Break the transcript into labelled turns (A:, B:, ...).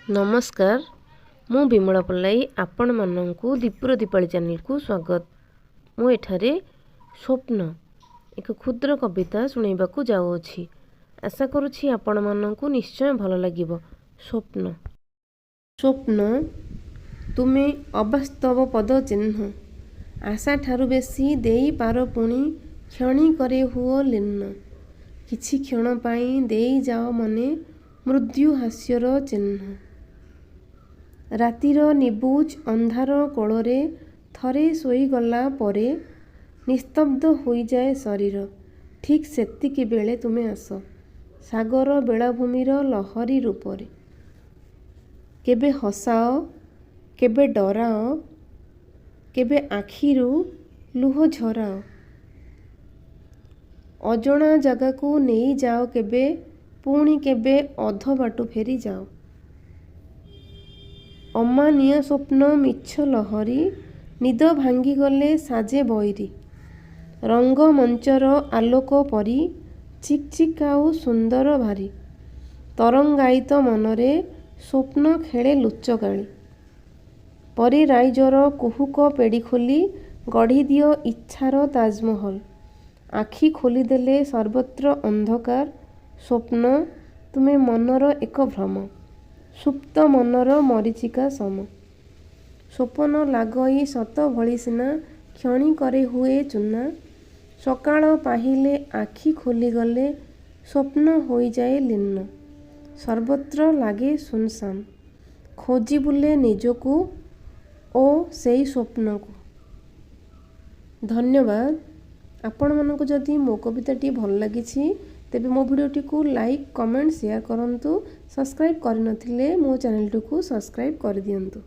A: ନମସ୍କାର, ମୁଁ ବିମଳା ପଲାଇ, ଆପଣମାନଙ୍କୁ ଦୀପୁର ଦୀପାଳି ଚ୍ୟାନେଲକୁ ସ୍ୱାଗତ। ମୁଁ ଏଠାରେ ସ୍ୱପ୍ନ ଏକ କ୍ଷୁଦ୍ର କବିତା ଶୁଣାଇବାକୁ ଯାଉଅଛି। ଆଶା କରୁଛି ଆପଣମାନଙ୍କୁ ନିଶ୍ଚୟ ଭଲ ଲାଗିବ। ସ୍ୱପ୍ନ। ସ୍ୱପ୍ନ ତୁମେ ଅବାସ୍ତବ ପଦ ଚିହ୍ନ, ଆଶାଠାରୁ ବେଶୀ ଦେଇପାର ପୁଣି କ୍ଷଣିକରେ ହୁଅ ଲୀନ। କିଛି କ୍ଷଣ ପାଇଁ ଦେଇଯାଅ ମନେ ମୃଦୁ ହାସ୍ୟର ଚିହ୍ନ। ରାତିର ନିବୁଜ ଅନ୍ଧାର କୋଳରେ ଥରେ ଶୋଇଗଲା ପରେ ନିସ୍ତବ୍ଧ ହୋଇଯାଏ ଶରୀର, ଠିକ୍ ସେତିକିବେଳେ ତୁମେ ଆସ ସାଗର ବେଳାଭୂମିର ଲହରୀ ରୂପରେ। କେବେ ହସାଅ, କେବେ ଡରାଅ, କେବେ ଆଖିରୁ ଲୁହ ଝରାଅ। ଅଜଣା ଜାଗାକୁ ନେଇଯାଅ କେବେ, ପୁଣି କେବେ ଅଧବାଟୁ ଫେରିଯାଅ। ଅମାନିଆ ସ୍ୱପ୍ନ ମିଛ ଲହରୀ, ନିଦ ଭାଙ୍ଗିଗଲେ ସାଜେ ବଇରୀ। ରଙ୍ଗମଞ୍ଚର ଆଲୋକ ପରି ଚିକ୍ ଚିକ୍ ଆଉ ସୁନ୍ଦର ଭାରି। ତରଙ୍ଗାୟିତ ମନରେ ସ୍ୱପ୍ନ ଖେଳେ ଲୁଚକାଳି। ପରି ରାଇଜର କୁହୁକ ପେଡ଼ି ଖୋଲି ଗଢ଼ିଦିଅ ଇଚ୍ଛାର ତାଜମହଲ। ଆଖି ଖୋଲିଦେଲେ ସର୍ବତ୍ର ଅନ୍ଧକାର, ସ୍ୱପ୍ନ ତୁମେ ମନର ଏକ ଭ୍ରମ, ସୁପ୍ତ ମନର ମରୀଚିକା ସମ। ସ୍ୱପନ ଲାଗଇ ସତ ଭଳି ସିନା କ୍ଷଣିକରେ ହୁଏ ଚୂନା, ସକାଳ ପାହିଲେ ଆଖି ଖୋଲିଗଲେ ସ୍ୱପ୍ନ ହୋଇଯାଏ ଲୀନ। ସର୍ବତ୍ର ଲାଗେ ଶୂନଶାନ, ଖୋଜି ବୁଲେ ନିଜକୁ ଓ ସେଇ ସ୍ୱପ୍ନକୁ। ଧନ୍ୟବାଦ। ଆପଣମାନଙ୍କୁ ଯଦି ମୋ କବିତାଟି ଭଲ ଲାଗିଛି, ତେବେ ମୋ ଭିଡ଼ିଓଟିକୁ ଲାଇକ୍, କମେଣ୍ଟ, ସେୟାର କରନ୍ତୁ। ସବସ୍କ୍ରାଇବ୍ କରିନଥିଲେ ମୋ ଚ୍ୟାନେଲଟିକୁ ସବସ୍କ୍ରାଇବ୍ କରିଦିଅନ୍ତୁ।